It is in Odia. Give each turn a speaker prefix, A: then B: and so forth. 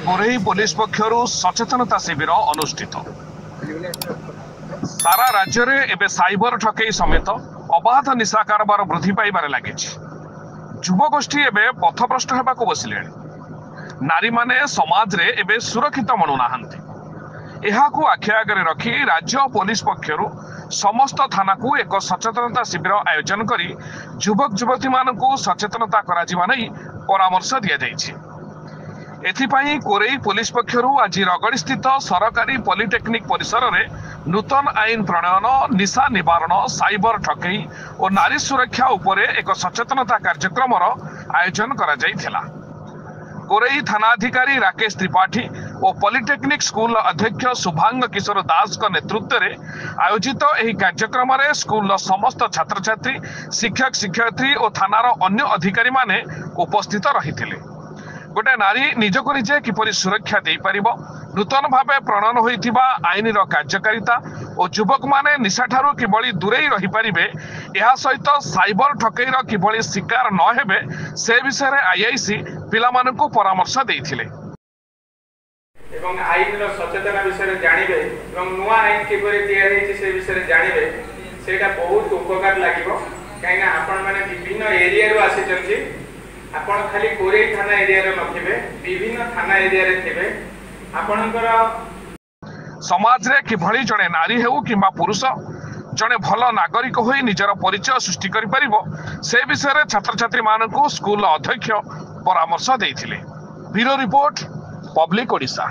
A: କୋରେଇ ପୋଲିସ ପକ୍ଷରୁ ସଚେତନତା ଶିବିର ଅନୁଷ୍ଠିତ। ସାରା ରାଜ୍ୟରେ ଏବେ ସାଇବର ଠକେଇ ସମେତ ଅବାଧ ନିଶା କାରବାର ବୃଦ୍ଧି ପାଇବାରେ ଲାଗିଛି। ଯୁବଗୋଷ୍ଠୀ ଏବେ ପଥଭ୍ରଷ୍ଟ ହେବାକୁ ବସିଲେଣି। ନାରୀମାନେ ସମାଜରେ ଏବେ ସୁରକ୍ଷିତ ମଣୁନାହାନ୍ତି। ଏହାକୁ ଆଖି ଆଗରେ ରଖି ରାଜ୍ୟ ପୋଲିସ ପକ୍ଷରୁ ସମସ୍ତ ଥାନାକୁ ଏକ ସଚେତନତା ଶିବିର ଆୟୋଜନ କରି ଯୁବକ ଯୁବତୀମାନଙ୍କୁ ସଚେତନତା କରାଯିବା ନେଇ ପରାମର୍ଶ ଦିଆଯାଇଛି। ଏଥିପାଇଁ କୋରେଇ ପୋଲିସ ପକ୍ଷରୁ ଆଜି ରଗଡ଼ିସ୍ଥିତ ସରକାରୀ ପଲିଟେକ୍ନିକ ପରିସରରେ ନୂତନ ଆଇନ ପ୍ରଣୟନ, ନିଶା ନିବାରଣ, ସାଇବର ଠକେଇ ଓ ନାରୀ ସୁରକ୍ଷା ଉପରେ ଏକ ସଚେତନତା କାର୍ଯ୍ୟକ୍ରମର ଆୟୋଜନ କରାଯାଇଥିଲା। କୋରେଇ ଥାନାଧିକାରୀ ରାକେଶ ତ୍ରିପାଠୀ ଓ ପଲିଟେକ୍ନିକ ସ୍କୁଲର ଅଧ୍ୟକ୍ଷ ଶୁଭାଙ୍ଗ କିଶୋର ଦାସଙ୍କ ନେତୃତ୍ୱରେ ଆୟୋଜିତ ଏହି କାର୍ଯ୍ୟକ୍ରମରେ ସ୍କୁଲର ସମସ୍ତ ଛାତ୍ରଛାତ୍ରୀ, ଶିକ୍ଷକ ଶିକ୍ଷୟିତ୍ରୀ ଓ ଥାନାର ଅନ୍ୟ ଅଧିକାରୀମାନେ ଉପସ୍ଥିତ ରହିଥିଲେ। ଗୋଟେ ନାରୀ ନିଜକୁ ନିଜେ କିପରି ସୁରକ୍ଷା ଦେଇପାରିବ, ନୂତନ ଭାବେ ପ୍ରଣୟନ ହୋଇଥିବା ଆଇନର କାର୍ଯ୍ୟକାରିତା ଓ ଯୁବକମାନେ ନିଶାଠାରୁ କିଭଳି ଦୂରେଇ ରହିପାରିବେ, ଏହା ସହିତ ସାଇବର ଠକେଇର କିଭଳି ଶିକାର ନ ହେବେ ସେ ବିଷୟରେ ଆଇଆଇସି ପିଲାମାନଙ୍କୁ ପରାମର୍ଶ ଦେଇଥିଲେ।
B: ଏବଂ ଆଇନର ସଚେତନ ବିଷୟରେ ଜାଣିବେ ଏବଂ ନୂଆ ଆଇନ କିପରି ତିଆରି ହେଇଛି ସେ ବିଷୟରେ ଜାଣିବେ, ସେଇଟା ବହୁତ ଉପକାର ଲାଗିବ। କାହିଁକିନା ଆପଣମାନେ ବିଭିନ୍ନ ଏରିଆରୁ ଆସିଛନ୍ତି। ଆପଣ ଖାଲି କୋରେଇ ଥାନା ଏରିଆରେ ନଥିବେ, ବିଭିନ୍ନ ଥାନା ଏରିଆରେ ଥିବେ। ଆପଣଙ୍କର
A: ସମାଜରେ କିଭଳି ଜଣେ ନାରୀ ହେଉ କିମ୍ବା ପୁରୁଷ ଜଣେ ଭଲ ନାଗରିକ ହୋଇ ନିଜର ପରିଚୟ ସୃଷ୍ଟି କରିପାରିବ ସେ ବିଷୟରେ ଛାତ୍ରଛାତ୍ରୀମାନଙ୍କୁ ସ୍କୁଲର ଅଧ୍ୟକ୍ଷ ପରାମର୍ଶ ଦେଇଥିଲେ। Bureau report, public Odisha.